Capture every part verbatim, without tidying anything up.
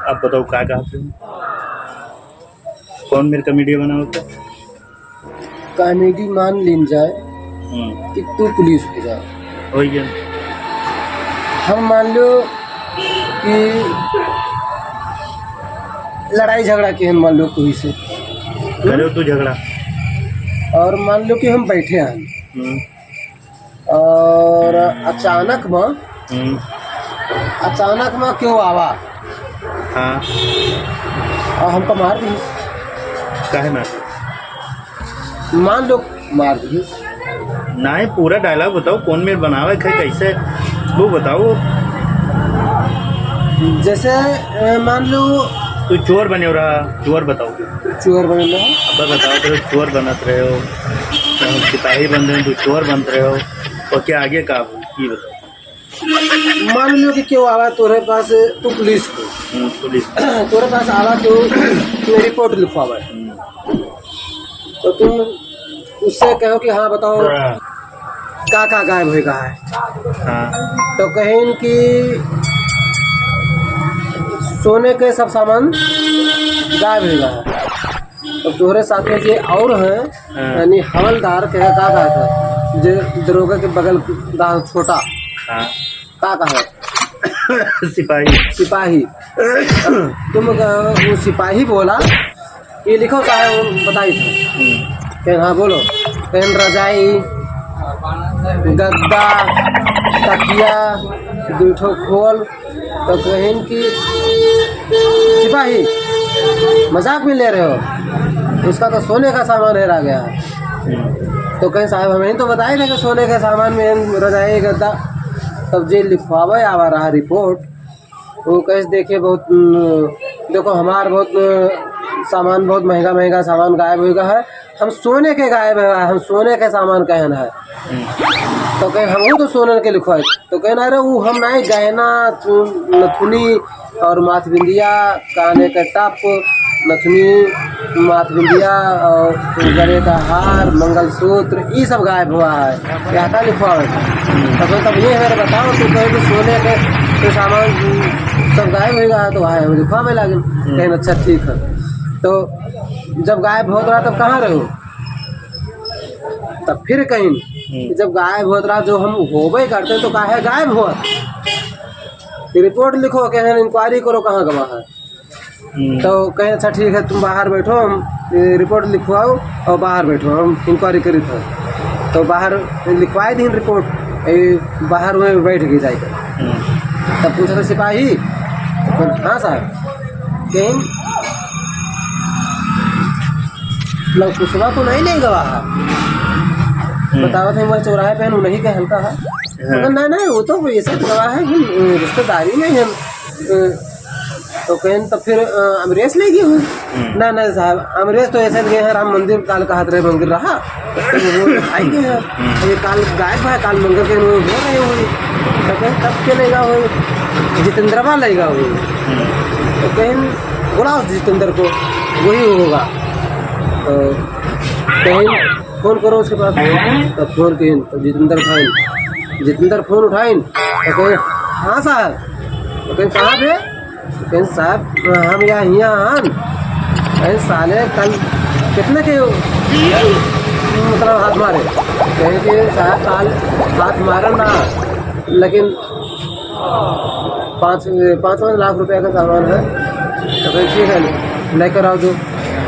आप बताओ, का कहत हो? कौन मेर comedy बनावत है? Comedy मान लीन जाए हम्म। कि तू पुलिस हो जा। हो गया। हम मान लो कि लड़ाई झगड़ा के हम मान लो कोई से। करो तू झगड़ा। और मान लो कि हम बैठे हैं। हम्म। और अचानक में, हम्म। अचानक में क्यों आवा? हाँ। और हमको मार दी। काहे मार दी? मान लो, मार दी। नहीं, पूरा dialogue बताओ, कौन मेर बनावे है, कैसे, वो बताओ। जैसे, अ, मान लो तू चोर बने रहा, चोर बताओ। चोर बने रहा। अब बताओ, तो चोर बनत रहे हो, तो हम सिपाही बन रहे हो, तू चोर बनत रहे हो, और क्या आगे का हो, ये बताओ। मान लो कि क्यों आवा तोरे पास, तू पुलिस हो। हम्म, पुलिस। तोरे पास आवा तो तू रिपोर्ट लिखवावे। हम्म। तो तुम उससे कहो कि हाँ बताओ, हाँ। का का गायब होएगा है? हाँ। तो कहें कि सोने के सब सामान गायब होएगा है। तो तोहरे साथ में जे और हैं, हाँ। यानी हवलदार के का कहत है, जे दरोगा के बगल दाह छोटा, हाँ। का कहत? सिपाही। सिपाही। तुम, अ, वो सिपाही बोला, "ये लिखो साहब, हम बताई थे।" हम्म। कहें, "हाँ, बोलो।" कहें, "रजाई, गद्दा, तकिया, दू ठो खोल।" तो कहें कि सिपाही, मजाक में ले रहे हो, इसका तो सोने का सामान हेरा गया है। हम्म। तो कहें, "साहब, हम ही तो बताए थे कि सोने के सामान में रजाई गद्दा।" तब जे लिखवावे आवा रहा रिपोर्ट, वो कहें, "देखिए, बहुत, उम, देखो, हमार बहुत, उम, सामान, बहुत महंगा महंगा सामान गायब होइगा है।" हम सोने के गायब है, हम सोने के सामान कहन है। हम्म। तो कहें, "हमहू तो सोने के लिखवाई।" तो कहें, "अरे, वो हम नहीं, गहना, नथुनी और माथ बिंदिया, काने के टप, नथुनी, माथ बिंदिया और गले का हार, मंगलसूत्र, ये सब गायब हुआ है, यहाँ का लिखवावे?" तो कहें, "तब ये हमारे बताओ।" तो कहें, "तो सोने के तो सामान सब गायब होइगा, तो वहाँ लिखवावे लागे।" हम्म। कहें, "अच्छा, ठीक है।" तो जब गायब होत रहा, तब कहाँ रहो? तब फिर कहीं हम्म। कि जब गायब होत रहा, जो हम होबे करते हैं, तो काहे गायब हुआ? रिपोर्ट लिखो, कहें, "इंक्वायरी करो, कहाँ गवा है?" हम्म। तो कहें, "अच्छा, ठीक है, तुम बाहर बैठो, हम, ए, रिपोर्ट लिखवाओ और बाहर बैठो, हम इंक्वायरी करी था।" तो बाहर लिखवाए दीन रिपोर्ट, ए, बाहर में बैठ गई जाए। हम्म। तब पूछा था सिपाही, "हाँ साहब।" कहीं लवकुशवा तो नहीं ले गवा है? हम्म। बतावत है, वह चौराहे पे है, उन्हीं के हल्का है। हाँ। तो नहीं, नहीं, वो तो ऐसे गवा है, हम, अ, रिश्तेदारी में हम, अ, तो कहें, "तो फिर, अ, अमरेश ले गए हो?" हम्म। "ना, ना साहब, अमरेश तो ऐसे गए हैं, राम मंदिर काल का हाथ रहे मंदिर रहा, तो वो आई गए हैं। हम्म। ये काल गायब है, काल मंदिर के वो हो रहे हुए।" तो कहें, "तब के लेगा हुए? जितेंद्रवा लेगा हुए।" हम्म। तो कहें, "बुलाओ जितेंद्र को, वही होगा।" तो कहें, "फोन करो उसके पास।" तो फोन कहें, तो जितेंद्र भाई, जितेंद्र फोन उठाइन, तो कहें, "हाँ साहब।" तो कहें, "कहाँ पे?" तो कहें, "साहब, हम यहाँ, यहाँ हन।" कहें, "साले, कल कितने के, मतलब, हाथ मारे?" कहें कि, "साहब, काल हाथ मारे ना, लेकिन पाँच, पाँच पाँच लाख रुपया का सामान है।" तो कहें, "ठीक है, लेकर आओ जो,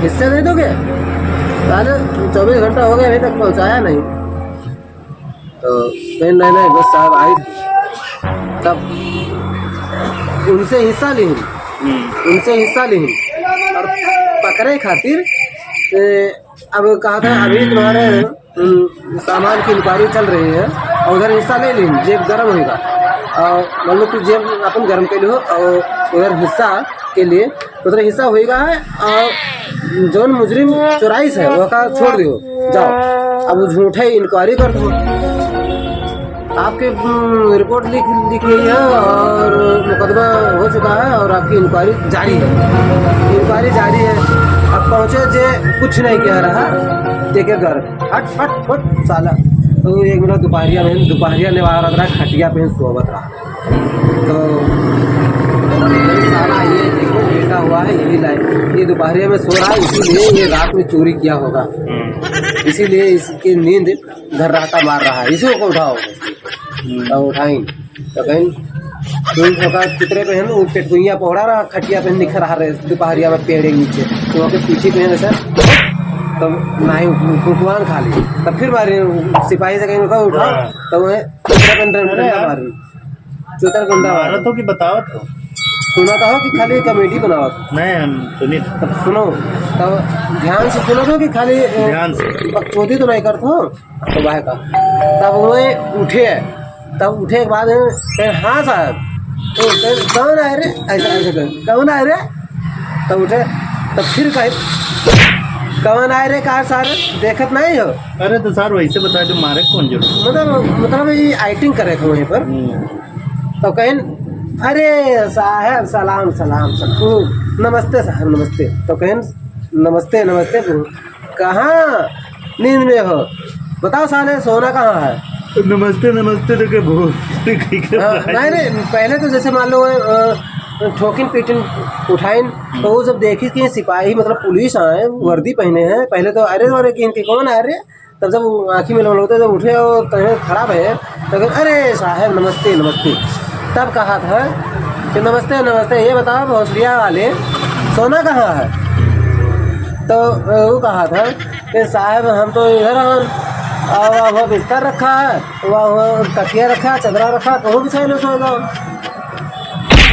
हिस्से दे दोगे?" साले, चौबीस घंटा हो गया, अभी तक पहुँचाया नहीं। तो कहें, "नहीं, नहीं, बस साहब आई।" तब उनसे हिस्सा लिहिन, हम्म। उनसे हिस्सा लिहिन और पकड़े खातिर, ए, अब कहा था, "अभी तुम्हारे, हम्म, सामान की इंक्वायरी चल रही है और उधर हिस्सा ले लिहिन, जेब गरम होगा।" और मतलब, तू जेब अपन गरम कर लिहो और उधर हिस्सा के लिए, मतलब, हिस्सा होइगा है और जौन मुजरिम चोराइस है, वो का छोड़ दियो, जाओ। अब वो झूठे इंक्वायरी कर दो। आपके, उम, रिपोर्ट लिख, लिख गई है और मुकदमा हो चुका है और आपकी इंक्वायरी जारी है, इंक्वायरी जारी है। अब पहुँचे जे कुछ नहीं कह रहा, देखे घर, "हट, हट, हट, साला।" तो एक मिनट, दोपहरिया में, दोपहरिया ने आ रहा, खटिया पे सोवत रहा। तो साला ये देखो, पहरे में सो रहा है, इसीलिए ये रात में चोरी किया होगा, हम्म। इसीलिए इसकी नींद घर्राटा मार रहा है, इसी को उठाओ। हम्म। तो उठाइन, तो कहिन, "तू ओका चितरे पे है ना, वो पेटकुइया पहुड़ा रहा, खटिया पे निखर रहा रे, दोपहरिया में पेड़ के नीचे।" तो ओके पीछे पे है ना सर, तब नाई कुकुआन खा ली, तब फिर मारे सिपाही से कहिन, "उठा, उठा।" हाँ। तो वह चितरे पे डंडा अरे यार। मारी। चोतर गुंडा मारत हो कि बतावत हो? सुनत हो कि खाली comedy बनावत हो? नहीं, हम सुनित। तब सुनो, तब ध्यान से सुनत हो कि खाली, ए, ध्यान से। बकचोदी तो नहीं करत हो? तो वह का। तब वो उठे, तब उठे के बाद कहे, "हाँ साहब।" तो कहे, "कौन आए रे?" ऐसा, ऐसा कहे, "कौन आए रे?" तब उठे, तब फिर कहे, "कौन आए रे, का सारे देखत नहीं हो?" अरे तो सार वैसे बता दो, मारे कौन जरूरत? मतलब, मतलब ये acting करे थे वहीं पर। हम्म। तो कहेन, "अरे साहब, सलाम, सलाम, सलाम। नमस्ते साहब, नमस्ते।" तो कहेन, "नमस्ते, नमस्ते।" "कहाँ नींद में हो? बताओ साले, सोना कहाँ है?" "नमस्ते, नमस्ते।" तो के भूत, के हाँ, भाई। नहीं, नहीं, पहले तो जैसे मान लो, अ, ठोकिन पीटिन उठाइन, तो वो जब देखी कि सिपाही, मतलब पुलिस आए, वर्दी पहने हैं, पहले तो अरे, अरे, कि इनके कौन आ रहे? तब जब वो आँखी में लौटे, जब उठे और तबीयत खराब है, तो कहे, "अरे साहब, नमस्ते, नमस्ते।" तब कहा था कि, "नमस्ते, नमस्ते, ये बताओ भोसड़िया वाले, सोना कहाँ है?" तो, अ, वो कहा था कि, "साहब, हम तो इधर हैं, और वह बिस्तर रखा है, वह, वह तकिया रखा है, चदरा रखा है, कहूँ बिछाए लो, सो जाओ।"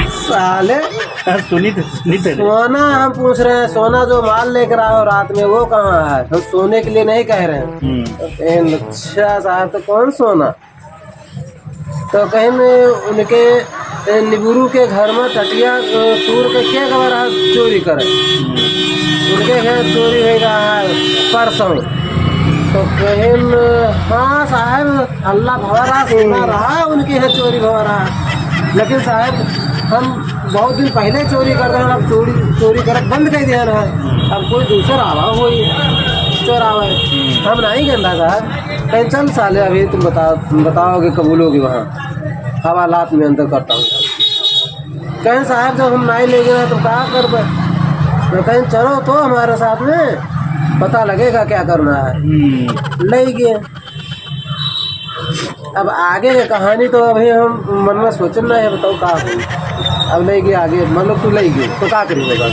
साले, हाँ, सुनी तो, सुनी तो। सोना हम पूछ रहे हैं, सोना जो माल लेकर आए हो रात में, वो कहाँ है? हम सोने के लिए नहीं कह रहे हैं। हम्म। तो कहेन, "अच्छा साहब, तो कौन सोना?" तो कहेन, "उनके, ए, निबुरू के घर में टटिया, अ, तूर के के गवा रहा चोरी करे?" हम्म। "उनके घर चोरी हो रहा है परसों।" तो कहेन, "हाँ साहब, अल्लाह भवा रहा, सोना रहा, उनके यहाँ चोरी भवा रहा।" "लेकिन साहब, हम बहुत दिन पहले चोरी करते हैं, अब चोरी, चोरी करत बंद कर दिया ना। अब कोई दूसर आवा होई, चोर आवे। हम्म। हम नहीं गंदा साहब।" कहेन, "चल साले, अभी तुम बता, तुम बताओगे, कबूलोगे वहाँ, हवालात में अंदर करता हूँ।" कहेन, "साहब, जब हम नहीं ले गए तो का करबे?" तो कहेन, "चलो तो हमारे साथ में, पता लगेगा क्या करना है।" हम्म। ले गए। अब आगे के कहानी तो अभी हम मन में सोचन ना है, बताओ का होई। अब ले गए आगे, मतलब तू ले गए तो का करी होगा?